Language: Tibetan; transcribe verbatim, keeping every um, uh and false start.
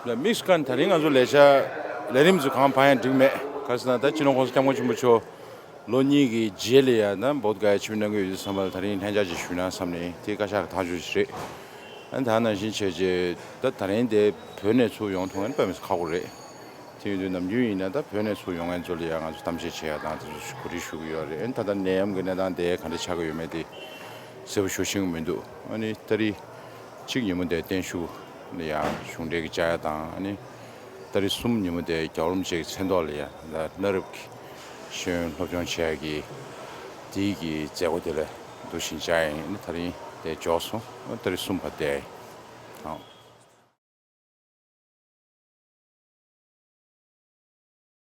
ལ་དམིགས་སུ་བཀར་ནས་ད་རིང་ང་ཚོ་ལས་འཆར་ལས་རིམ་ཚོ་གང་ཕར་ཡང་འགྲིག་མེད། ག་ཟེར་ན་ད་སྤྱི་ནོར་༸གོང་ས་༸སྐྱབས་མགོན་ཆེན་པོ་མཆོག་ལོ་གཉིས་ཀྱི་རྗེས་ལ་ཡང་ད་བོད་ག་ཡ་ཆིབས་བསྒྱུར་གནང་གི་ཡོད་དུས་ཙམ་པ་ལ་ད་རིང་ལྷན་བཅར་ཅིག་ཞུས་ན་བསམ་ནས་དེ་བཀའ་ཤག་གི་ཐག་གཅོད་ཅིག་རེད། ཨ་ནི་ད་ནང་བཞིན་བྱས་རྗེས་ད་ད་རིང་དེ་བོད་ནས་ཚུར་ཡོང་ཐུབ་མཁན་དཔེ་མི་སྲིད་ཁག་པོ་རེད། དེ་ཡིན་དུས་ནམ་རྒྱུན་ཡིན་ན་ད་བོད་ནས་ཚུར་ཡོང་མཁན་ཚོ་ལ་ཡང་ང་ཚོ་གཏམ་བཤད་བྱེད་ཡ་དང་དེ་ཚོ་གོ་སྒྲིག་ཞུ་གི་ཡོད་རེད། ཨ་ནི་ད་ལྟ་ནད་ཡམས་ཀྱི་གནས་སྟངས་དེ་ག་འདྲ་ཆགས་ཀྱི་ཡོད་མེད་དེ་གསལ་པོ་ཞེ་པོ་ཤེས་ཀྱི་མི་འདུག་ཨ་ནི་ཏ་རིག་གཅིག་ཉིན་མོ་དེ་བརྟན་བཞུགས་ལ་ཡང་གཞུང་འབྲེལ་གྱི་བཅར་ཡ་དང་། ཨ་ནི་ཏ་རིག་གསུམ་ཉིན་མོ་དེ་རྒྱལ་བ་རིན་པོ་ཆེ་གི་མཚན་ཐོག་ལ་ཡང་ད་གནའ་རབས་ཀྱི་ཤེས་ཡོན་སློབ་སྦྱོང་བྱེད་ཡ་གི་དེའི་གི་མཛད་སྒོ་དེ་ལ་འདུག་བཞིན་བཅར་ཡ་ཡིན། ཨ་ནི་ད་རིང་དེ་འཇོག་སོང་། ཨ་ཏ་རིག་གསུམ་བར་དེ།